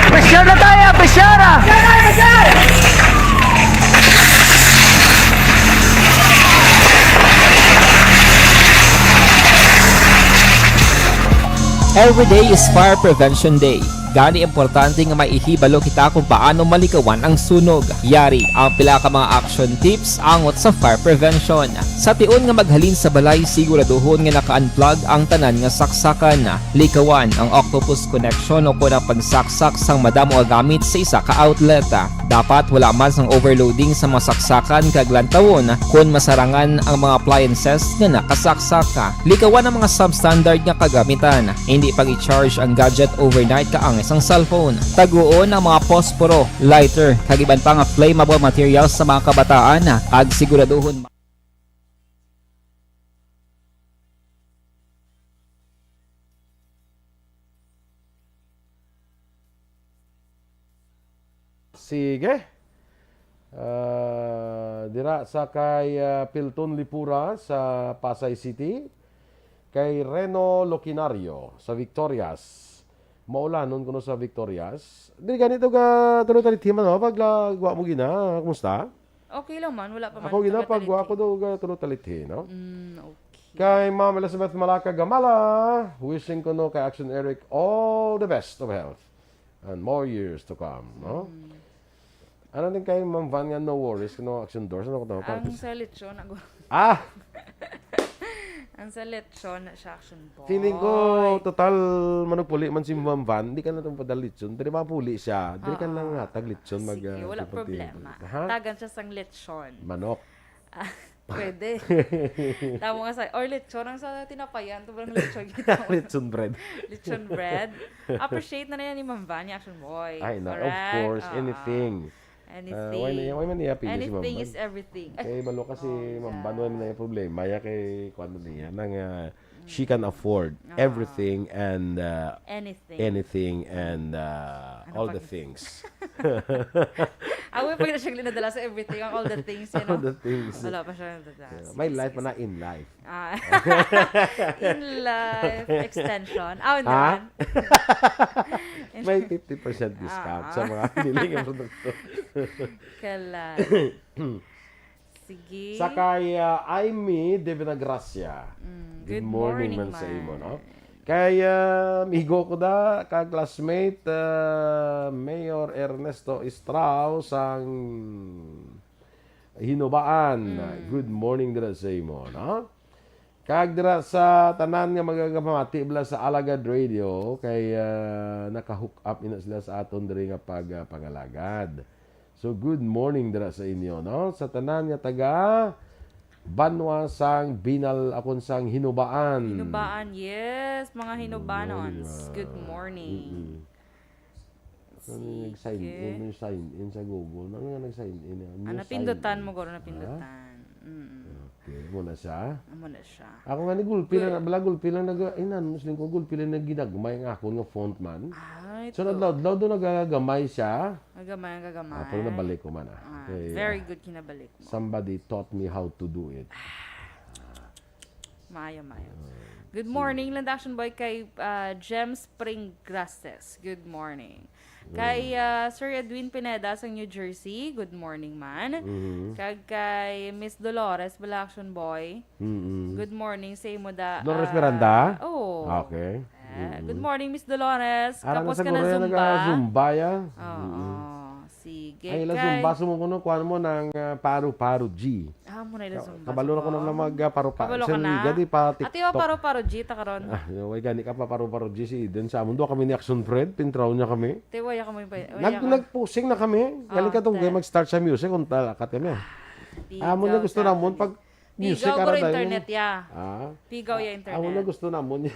Pressure na tayo, pressure na! Every day is Fire Prevention Day. Gani, importante nga may ihibalo kita kung paano malikawan ang sunog. Yari ang pila ka mga action tips angot sa fire prevention. Sa tion nga maghalin sa balay, siguraduhon nga naka-unplug ang tanan nga saksakan. Likawan ang octopus connection o kon ang pagsaksak sang madamo nga gamit sa isa ka outlet. Dapat wala man sang overloading sa mga saksakan kag lantawon kon masarangan ang mga appliances nga nakasaksak. Likawan ang mga substandard nga kagamitan. Hindi pag-i-charge ang gadget overnight kaangay sang cellphone. Taguon ang mga posporo, lighter, kag iban pa nga flammable materials sa mga kabataan, kag siguraduhon ma- Sige. Ah, dira sa kay, ah, Pilton Lipura sa Pasay City, kay Reno Loquinario sa Victorias. Maulanon kuno sa Victorias. Diri gani to ga tulo talithi man, no? Pagla-, gwa mo gina, kumusta? Okay lang man, wala pa man. Ako gina, pagwa ko do ga tulo talithi, no? Mm, okay. Kay Ma'am Elizabeth Malaka Gamala, wishing kuno kay Action Eric all the best of health and more years to come, no? Mm. Ano din kay Ma'am Van nga no worries, no Action Doors, ano ko to? Ang sa lechon, ako. Ah! Ang sa lechon na siya, Action Boy. Feeling ko, total, manugpuli man si Ma'am Van, di ka na itong padal lechon. Diri mapuli siya. Diri ka Ah. lang hatag lechon, mag, Sige, ah, wala pagpili. Problema. Ha? Tagan siya sang lechon. Manok. Ah, pwede. Tamo nga sa, or lechon, ang sa tinapayan, to, parang lechon kita. Lechon bread. Lechon bread. Appreciate na niya ni Ma'am Van, ni Action Boy. Ay, na, of Correct. course, Ah, anything. Ah, why na, why man niya pili si Anything Mamban? Is everything. Ay, Kay malo kasi oh, Mamban, why man na problema. Ya kay, kuwan na niya, nang, ah, she can afford Ah. everything and, ah, Anything. anything and, ah, Ano all pa the gi- things. Ako yung pag siya nadala sa everything, ang all the things, you know? All the things. Wala pa siya nadala. Yeah. Sige, My life sige, pa na sige. in life. Ah. In life extension. Ah, Ha? hindi. May fifty percent discount Ah. sa mga piniling produkto. Kala. Sige. Sa kay, ah, Aimee de Venagracia. Mm, Good good morning morning, man sa imo, no? man. Kay, ah, amigo ko da, ka classmate, ah, Mayor Ernesto Estrao sang Hinubaan. Mm. Good morning dira sa imo, no? Kag dira sa tanan nga magagapamati bala sa Alagad Radio, kay, ah, naka-hook up ina sila sa aton diri nga pag, ah, pangalagad. So, good morning dira sa inyo, no? Sa tanan nga taga banwa sang Binal, akon sang Hinubaan. Hinubaan, yes, mga Good morning, Hinubanons. ah, Good morning. mm-mm. Ano yung nag-sign in? Sige. Yung sign in sa Google. Ano nga nag-sign in? Ah, New sign napindutan in. mo, guro, Ha? napindutan. Mm. Okay, amo na siya. Amo na siya. Ako nga ni gulpi lang, Good. bala gulpi lang nag-, ay, nan, Muslim ko, gulpi lang nagginagmay ang akon nga font man. Ay, So, to. adlaw-adlaw doon nagagamay siya. Nagamay ang gagamay. Ah, pero nabalik ko man, ah. Ah, Okay, very ah. good kinabalik mo. Somebody taught me how to do it. Maayo, maayo. Ah, Good sige. morning, Land Action Boy, kay, ah, Jem Spring Grasses. Good morning. Kay, Mm. ah, Sir Edwin Pineda sa New Jersey, good morning man. Mhm. Kag kay Miss Dolores bala, Action Boy. Mm-mm. Good morning sa imo da, Dolores ah, Miranda? Oo. Okay. Eh, Mm-mm. good morning, Miss Dolores. Ara na Kapos ka na siguro yan Zumba? naga-Zumba, ya? Oo. Mm-mm. Sige. Ay, la Kay Zumba, sumukuno, kuwan mo ng, ah, paru-paru G. Ah, muna ila Ka-, Zumba, kabalo na ko Zumba. na lang mag, ah, paru-paru. Kabalo Sa ka na? Liga, di pa Ate, oh, TikTok. paru-paru G, ta karon. Ah, way gani ka pa paru-paru G si Eden. Sa amon, duha kami ni Action Fred, pintraw niya kami. Te, waya ka mo yung pa-, waya Nag-, ka. nagpusing na kami. Ah, Galing ka tong te. game, mag-start sa music, kung talakat kami. Ah, Amo na Pigaw gusto sa namon akin. pag music, Pigaw, guro, ara dayon. internet, ya. Ah? Pigaw ya Ah, internet. Amo na gusto namon ya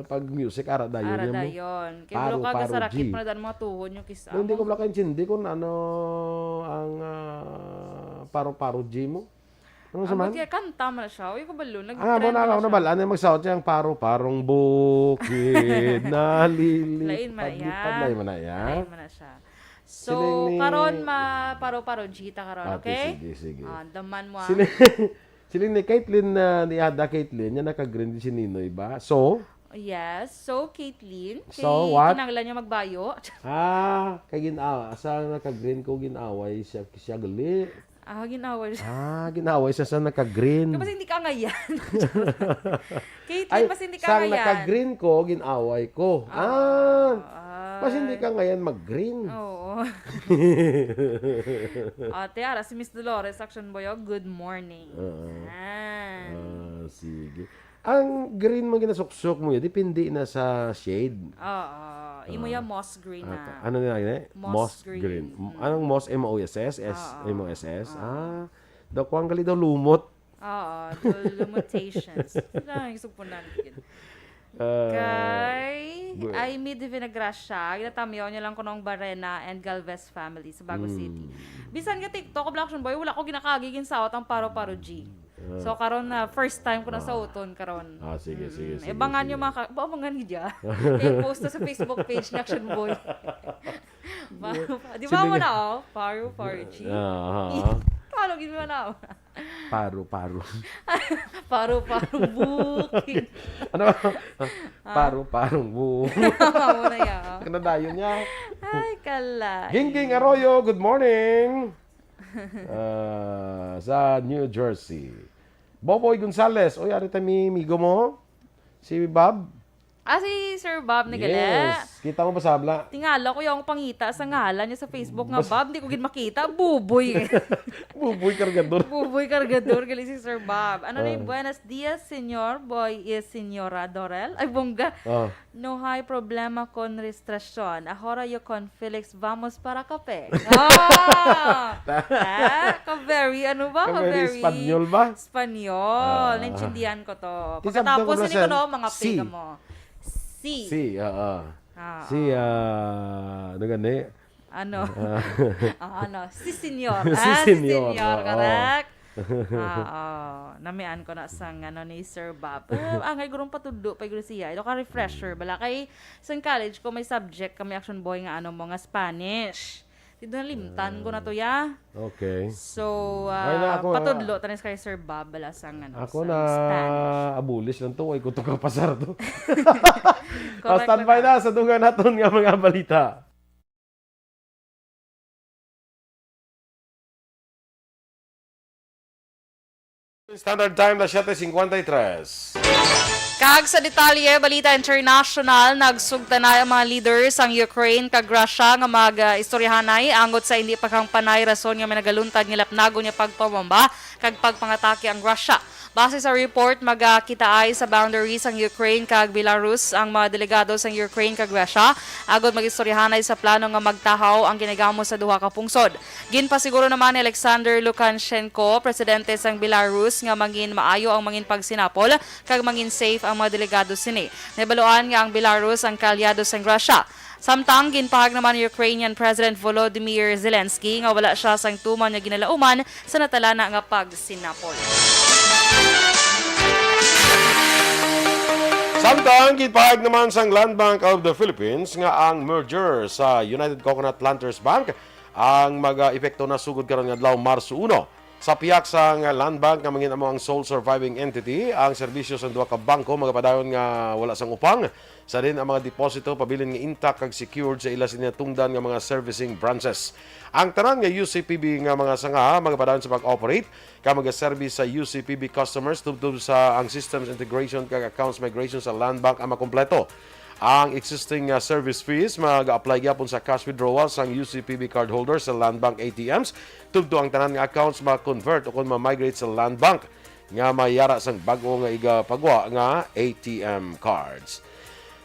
pag music, ara dayon Ara ya mo. dayon. Kay Paru, bulo ka, paru, gasarakit G. mo na dan mga tuhod nyo, kis-, No, hindi amo. ko pala kaintindi kung ano ang, ah, paru-paru G mo. Ano sa Amo man? kaya kanta man siya. Uy, kabalo, Ah, nag-trend mo na, na ako siya. nabalaan na magsaot siya ang paru-parong bukid na lili. Lain man na Pag-, yan. paglain man na yan. Lain man na siya. So, Siling ni karon ma-paru-paro G ta karon, Okay, okay? sige, sige. Ah, daman mo, ah. Siling, siling ni Caitlyn na, ni Ada Caitlyn, niya naka-green di si Ninoy ba? So? Yes. So, Caitlyn, So, kay what? kinahanglan niya magbayo. Ah, kay gin-, ah, sa naka-green ko, gin-away siya, siya gali. Ah, gin-away siya. Ah, gin-away siya sa naka-green. Kaya basta hindi ka ngayan. Caitlyn, Ay, basta hindi ka sang ngayan. naka-green ko, gin-away ko. Ah, Ah, ah. basta hindi ka ngayan mag-green. Oo. Ate, ara, si Miss Dolores, Action Boy, oh, good morning. Oo. Ah. Ah, sige. Ang green mo ginasuksok mo, yun, depende na sa shade. Oo. Imo Ah. ya moss green Ah, na. ano na yun eh? Moss Moss green. green. M-, Mm. anong moss? M O S S? S-, Oo. M O S S? Oo. Ah, daw kuwang gali daw lumot. Oo, daw lumutations. Wala, yung sugpunan, yun. Ah, Kay bu- Aimee de Vinagracia, ginatamyaw niya lang kuno ang Barrena and Galvez family sa Bago Mm. City. Bisan nga TikTok, Black Action Boy, wala ko ginakagi ginsaot ang Paro Paro G. Ah. So, karon na, first time ko na Ah. sauton karon. Ah, sige, sige, Mm-mm. sige, Ibangan sige. niyo, mga ka-, ba, abangan niyo dyan. I-post na sa Facebook page ni Action Boy. Ba-, di ba Sige mo nga. na, oh? Paro Paro G. Ah, ah, ah. Talo, gid mo na, oh. Paro, paro. Paro, paro, bukid. Ano? Ah. Paro, parong buo. Tama mo na yan. Kanadayon niya. Ay, kalay. Gingging Arroyo, good morning. Ah, sa New Jersey. Boboy Gonzales, oy, ari ta mi, migo mo? Si Bob? Ah, si Sir Bob ni Gala. Yes. Kita mo ba, sabla? Tingala ko yung pangita sa ngalan niya sa Facebook nga Bas- Bob, di ko gid makita. Buboy. Buboy Cargador. Buboy Cargador, gali si Sir Bob. Ano na yung Ah. buenos dias, Senyor Boy is Senyora Dorel? Ay, bongga. Ah. No hay problema con restrasyon. Ahora yo con Felix vamos para kape. Ah! Ah, ka-very, ano ba? Ka-very Ka-very Espanyol ba? Espanyol. Ah. Naintindihan ko to. Di sabi ko Pagkatapos, pala hindi ko, siya, no, mga si. pega mo. Si. Si, oo. Ah, Si, oo. ah, ano gani? Ano? Ah. Ah, ano? Si Senyor. Si Ah, si Senyor, Senyor, oo. Correct. Ah, oo. Namian ko na sang, ano, ni Sir Bob. Ah, angay gurong patudlo pa guro siya. Ito ka refresher, bala kay sang college ko may subject kami action boy nga ano mo nga Spanish. Dito nalimtan ko na to, ya. Okay. So, Ay, na ah, ako, patudlo ah, tanis kay Sir Bob, bala sang, ano, ako sang na Spanish. Abulis lang to, ay ko to kapasar to. Correct. Standby na. Na sa dungan naton nga mga balita. Standard Time na siyete cincuenta y tres. Kag sa detalye, balita international, nagsugtanay ang mga leaders sang Ukraine kag Russia nga mag-istoryahanay angot sa hindi paghampanay rason nga may nagaluntad nga lapnagon nga pagpabomba kag pagpangatake ang Russia. Base sa report, magakitaay sa boundary sang Ukraine kag Belarus ang mga delegado sang Ukraine kag Russia agod mag-istoryahanay sa plano nga magtahaw ang ginagamo sa duha ka pungsod. Ginpasiguro naman ni Alexander Lukashenko, presidente sang Belarus, nga mangin maayo ang mangin pagsinapol kag mangin safe ang mga delegado sini. Nahibaluan nga ang Belarus ang kaalyado sang Russia. Samtang ginpahayag naman ni Ukrainian President Volodymyr Zelensky nga wala sia sang tuman nga ginalauman sa natalana nga pagsinapol. Samtang ginpahayag naman sang Land Bank of the Philippines nga ang merger sa United Coconut Planters Bank ang mag-epekto na sugod karon nga adlaw, Marso uno. Sa pihak sang Land Bank nga mangin amo ang sole surviving entity, ang serbisyo sang duha ka bangko magapadayon nga wala sang upang. Sa din ang mga deposito pabilin nga intact kag secured sa ila sini natungdan nga mga servicing branches. Ang tanan nga U C P B nga mga sanga magapadayon sa pag-operate kag magaserbi sa U C P B customers tubtob sa ang systems integration kag accounts migration sa Land Bank ang makompleto. Ang existing, ah, service fees mag-apply gyapon sa cash withdrawal sang U C P B cardholders sa Land Bank A T Ms, tubtob ang tanan nga accounts ma-convert o kon ma-migrate sa Land Bank nga mayara sang bag-o nga igapagwa nga A T M cards.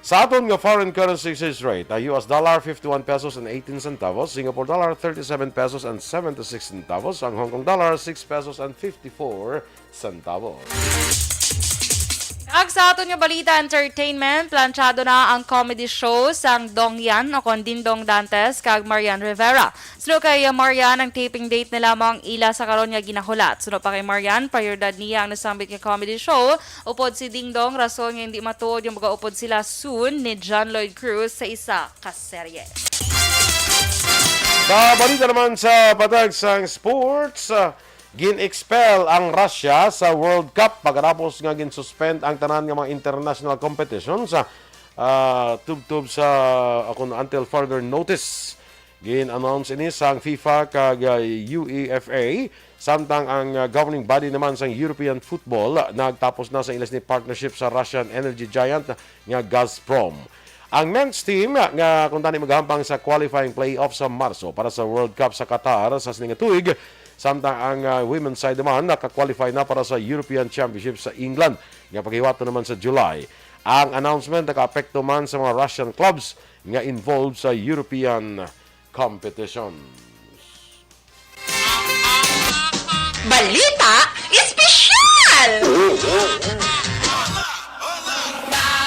Sa aton nga foreign currency exchange rate, ang U S dollar, fifty-one pesos and eighteen centavos, Singapore dollar, thirty-seven pesos and seventy-six centavos, ang Hong Kong dollar, six pesos and fifty-four centavos. Ag sa aton nga balita entertainment, planchado na ang comedy show sang Dong Yan o kon Dingdong Dantes kag Marian Rivera. Suno kay Marian, ang taping date na lamang ila sa karon nga ginahulat. Suno pa kay Marian, prioridad niya ang nasambit nga comedy show. Upod si Dingdong, rason nga hindi matuod nga magaupod sila soon ni John Lloyd Cruz sa isa ka serye. Sa balita naman sa patag sang sports, ah, gin-expel ang Russia sa World Cup pagkatapos nga gin-suspend ang tanan nga mga international competitions, ah, ah, tubtob sa, ah, kun until further notice. Gin-announce ini sang FIFA kag, ah, UEFA, samtang ang, ah, governing body naman sang European football, ah, nagtapos na sa ila sini partnership sa Russian energy giant nga Gazprom. Ang men's team, ah, nga kuntani magahampang sa qualifying playoff sa Marso para sa World Cup sa Qatar sa sini nga tuig, samtang ang, ah, women's side naman naka-qualify na para sa European Championship sa England nga paghiwaton naman sa July. Ang announcement nakaapekto man sa mga Russian clubs nga involved sa European competitions. Balita Espesyal!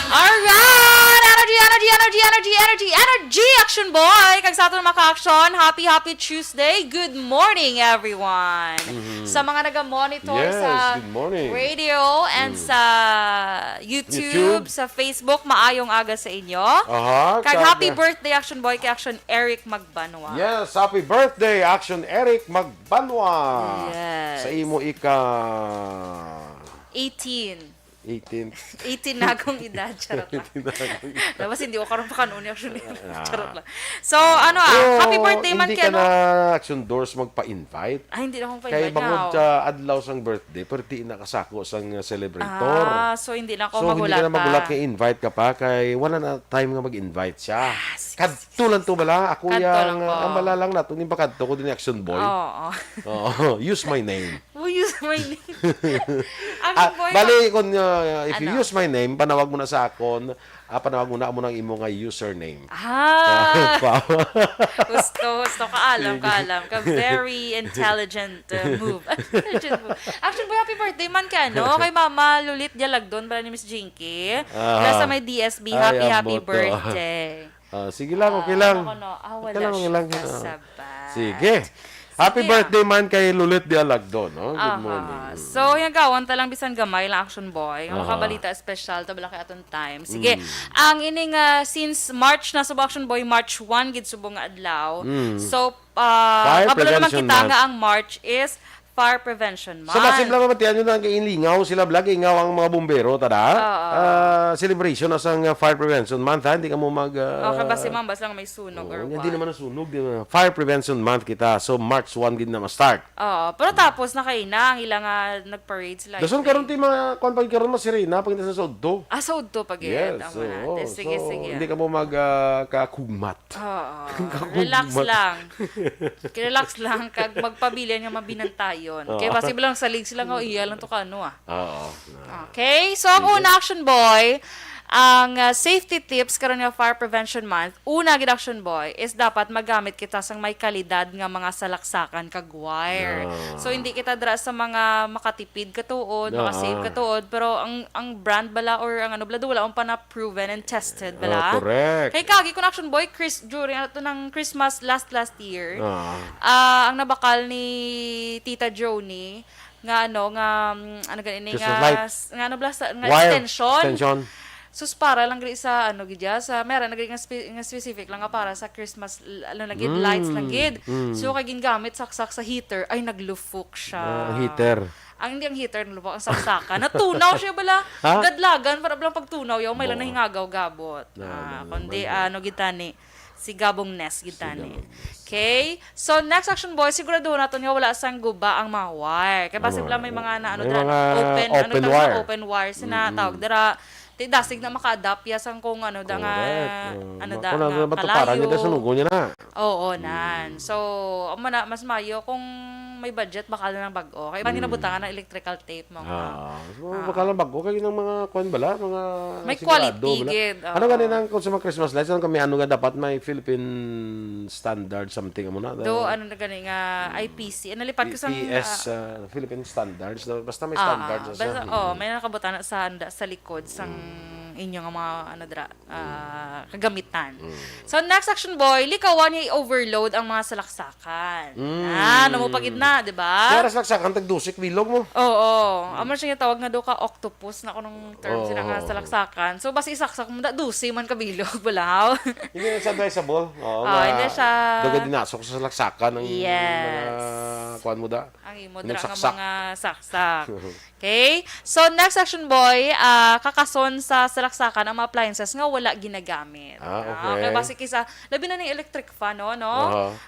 Alright! Energy, energy, energy, energy, energy, energy! Action Boy! Kag sa aton mga ka-action, happy, happy Tuesday! Good morning, everyone! Mhm. Sa mga naga-monitor Yes, sa good morning. radio and Mm. sa YouTube, YouTube. sa Facebook, maayong aga sa inyo. Aha, Kag kag happy birthday, Action Boy, kay Action Eric Magbanwa. Yes, happy birthday, Action Eric Magbanwa. Yes. Sa imo ika Eighteen. eighteen. Eighteen na akong edad, charot lang. Eighteen na akong edad. Tapos hindi ko karon pa kanon ni Action Eric. Ah. Charot lang. So, ano, ah, Pero happy birthday man hindi kay ka ano. na Action Doors magpa-invite. Ay, hindi na akong Kay pa-invite bangod niya, oh. sa adlaw sang birthday, perti na kasako sang celebrator. Ah, so hindi na ako So, hindi ka na magulat magulat pa. nga invite ka pa, kay wala na time nga mag-invite siya. Ah, sige, Kadto sige, lang to sige. bala. Ako Kadto yang, lang po. ang bala lang nato, ni ba kadto ko din Action Boy? Oo. Oo. Use my name. Will use my name? Action Ah, Boy, bali, pa- kung, uh, if you Ano? use my name, panawag mo na sa akon, ah, panawag mo na amo ng imo nga username. Ah! Wow. Gusto, gusto. Kaalam, Sige. kaalam. Ka very intelligent, uh, move. Intelligent move. Action Boy, happy birthday man kay ano, kay Mama Lulit Dialagdon, bala ni Miss Jinky. Ah. Bala sa may D S B, Ay, happy, happy ambot to. birthday. Ah, sige lang, okay lang. Ano ko, no? Ah, wala siya kasabay. Sige. Happy birthday man kay Lulit de Alagdo, no? Good morning. So, hiyagawan ta lang bisan gamay lang, Action Boy. Ang makabalita espesyal, ta bala kay aton time. Sige. Ang ining, ah, since March na subong, Action Boy, March one gid subong nga adlaw. So, ah, kabalo naman kita nga ang March is Fire Prevention Month. So, basi lang mabatian nyo na ang inlingaw sila, bala, ingaw ang mga bumbero, tada. Ah, celebration na sang, ah, Fire Prevention Month, ha? Hindi ka mo mag, ah, okay, basi mambas lang may sunog or what? Hindi naman ang sunog, di ba? Fire Prevention Month kita. So, March one gid na ma-start. Oo, pero tapos na kaina ang ilang, ah, nag-parade sila. Dason karon ti mga, kuwan pa karon, mga sirena, pag sa udto. Ah, sa udto pa gid. Yes, oo. Sige, sige. Hindi ka mo mag, ah, kakugmat. Oo. Relax lang. Relax lang. Kag magpabilin nga mabinantayon. Kay basi lang salig sila nga, iya lang to ka, ano, ah. Oo. Okay. So, ang una, Action Boy, ang, ah, safety tips karon nga Fire Prevention Month, una gid, Action Boy, is dapat magamit kita sang may kalidad nga mga salaksakan kag wire. So, hindi kita dira sa mga makatipid katuod, makasave katuod, pero ang ang brand bala or ang ano bala, do wala pa na proven and tested bala. Correct. Kay kagi kun, Action Boy, Chris, during ato ng Christmas last last year, ah, ang nabakal ni Tita Joni nga ano nga, mm, ano gani ni nga, nga ano bala sa, nga extension. Sus, para lang gani sa ano gid ya, sa meron na gani nga, spe-, nga specific lang nga para sa Christmas, l-, ano lang gid, lights lang gid. So kay gingamit saksak sa heater, ay naglufok siya. Ah, ang heater. Ang, hindi ang heater, ang lubak, ang saksakan. Natunaw siya bala. Ha? Gadlagan, para bala pagtunaw, yaw, may lang nahingagaw gabot. Ah, kundi, ano, gid tani, si Gabong Nest, gid tani. Okay? So, next, Action Boy, siguraduhon naton nga wala sang guba ang mga wire. Kay basi bala may mga na, ano, open, ano, open wire. Open wire, sina tawag dira. Ti dasig na maka-adapt ya sang kung ano da nga, ano da nga kalayo. Matuparan niya, sunugon niya na. Oo, nan. So, amo na, mas mayo kung may budget, baka na lang bag-o. Kay iban ginabutangan ng electrical tape mo nga. Ah, so, baka lang bag-o kay ng mga kuan bala, mga may sigurado quality bala. Gid, ano gani nang kung sa mga Christmas lights, ano kami, ano nga dapat may Philippine standard something amo na? Do, ano na gani nga I P C. Ano, lipat ko sa P S, ah, Philippine standards. Basta may standards na siya. Basta, oh, may nakabutana sa, sa likod sang inyo nga mga, ano, dra, ah, kagamitan. So, next, Action Boy, likawan niya i-overload ang mga salaksakan. Ah, namo pa gid na, di ba? Kaya salaksakan, tag dose ka bilog mo. Oo. Amo siya nga tawag nga do ka octopus na kunong term sila nga salaksakan. So, basi isaksak mo na, dose man ka bilog, balaw. Hindi na siya advisable. Oo, hindi siya. Daga dinasok sa salaksakan ang mga kuan mo da. Ang imo dra nga mga saksak. Okay? So, next, Action Boy, ah, kakason sa salaksakan ang mga appliances nga wala ginagamit. Ah, okay. Kay basi kisa, labi na ni electric fan, no?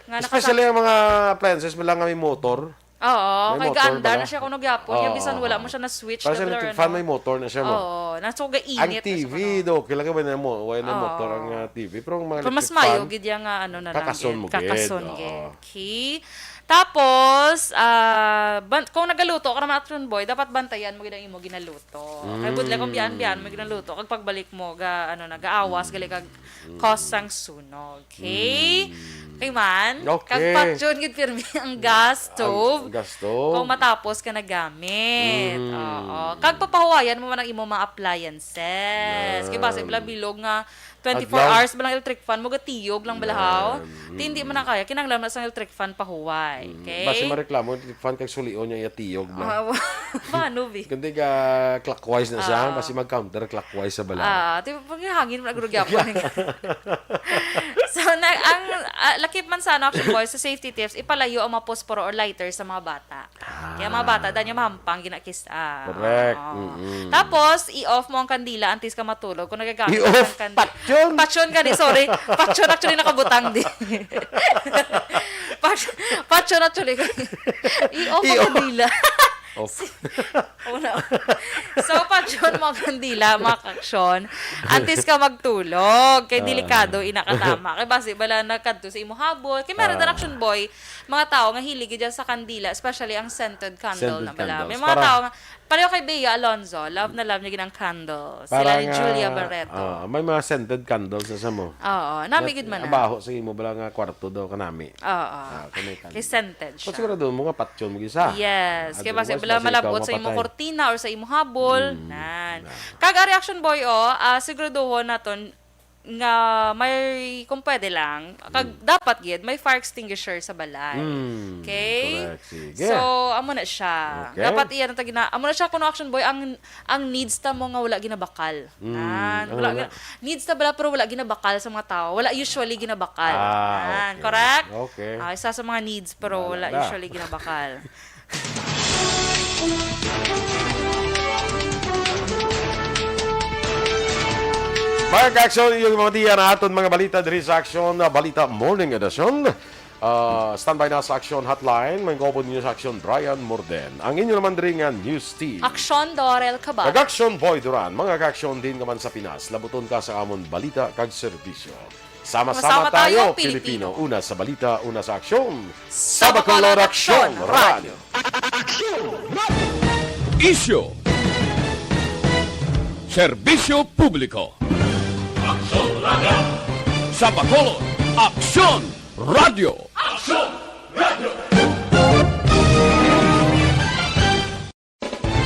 Nga especially ang mga appliances mo lang nga may motor. Oo, kay gaandar na siya kuno gyapon. Yung bisan wala mo siya na switch. Para sa electric fan, may motor na siya mo. Oo, na so gainit. Ang T V do, kailangan ba na mo, wala na motor ang, ah, T V. Pero ang mga electric fan, mas mayo gid yang, ah, ano na lang, kakason mo gid. Kakason gid. Okay. Tapos, ah, ban-, kung nagaluto ka naman, Action Boy, dapat bantayan mo gid ang imo ginaluto. Kay budlay kung biyaan-biyaan mo ginaluto, kag pagbalik mo, ga, ano, nagaawas, gali kag cause sang sunog. Okay? Okay man? Okay. Kag patyon gid pirmi ang gas stove. Ang gas stove. Kung matapos ka nagamit. Oo. Kag papahuwayan mo man ang imo mga appliances. Kay basi bala bilog nga twenty-four hours ba lang electric fan mo, gatiyog lang balahaw. Ti hindi man na kaya, kinahanglan na sang electric fan pahuway. Okay? Basi mareklamo electric fan kag sulion niya iya tiyog na. Ah, paano, bi? Kundi ka clockwise na siya, basi mag-counter clockwise sa bala. Ah, ti pag hangin man guro gyapon. So, na, ang, ah, lakip man sa, ano, Action Boy, sa safety tips, ipalayo ang mga posporo or lighter sa mga bata. Kaya mga bata, dahil niya mahampang, ginakis-, ah. Correct. Oo. Mm-mm. Tapos, i-off mo ang kandila antes ka matulog. Kung nagagamit ka ng kandila. I-off? Patyon? Patyon ka di, sorry. Patyon actually nakabutang di. Pat-, patyon actually. I-off ang kandila. Off. Si-, oh, no. So, patyon mo ang kandila, mga kaksyon. Antes ka magtulog. Kay delikado, inakatama. Kay basi, bala nagkadto sa imo habol. Kay meron na, Action Boy, mga tao nga hilig dyan sa kandila, especially ang scented candle na bala. May mga tao nga, pareho kay Bea Alonzo, love na love niya gid ang candles. Sila ni Julia Barreto. Ah, may mga scented candles na sa mo. Oo, nami gid man na. Ang baho sa imo bala nga kwarto daw kanami. Oo. Ah, kay scented siya. Sigurado mo nga patyon mo gisa. Yes, kay basi bala malabot sa imo kortina or sa imo habol. Nan. Kag ari, Action Boy, oh, ah, siguraduhon naton nga may, kung pwede lang, kag dapat gid may fire extinguisher sa balay. Mm, Okay? correct. Sige. So, amo na siya. Okay. Dapat iya na tagina, amo na siya kuno, Action Boy, ang ang needs ta mo nga wala ginabakal. Nan, ang wala, wala. gina- needs ta bala pero wala ginabakal sa mga tao. Wala usually ginabakal. Ah, Nan, okay. Correct? Okay. Ah, isa sa mga needs pero Wala wala, na. Usually ginabakal. Mga ka-aksyon, inyong mabatian ang aton mga balita diri sa Aksyon, uh, Balita Morning Edition. Uh, standby na sa Aksyon Hotline. May gobon ninyo sa Aksyon, Brian Morden. Ang inyo naman diri nga news team. Aksyon, Dorel Cabal. Kag Aksyon, Boy Duran. Mga ka-aksyon, din ka man sa Pinas, labuton ka sa amon balita kag serbisyo. Sama-sama Sama-sama tayo, tayo, Pilipino. Pilipino. Una sa balita, una sa aksyon. Sa Bacolod, Aksyon, Radyo. Isyu. Serbisyo publiko. Sa Bacolod, Aksyon Radyo.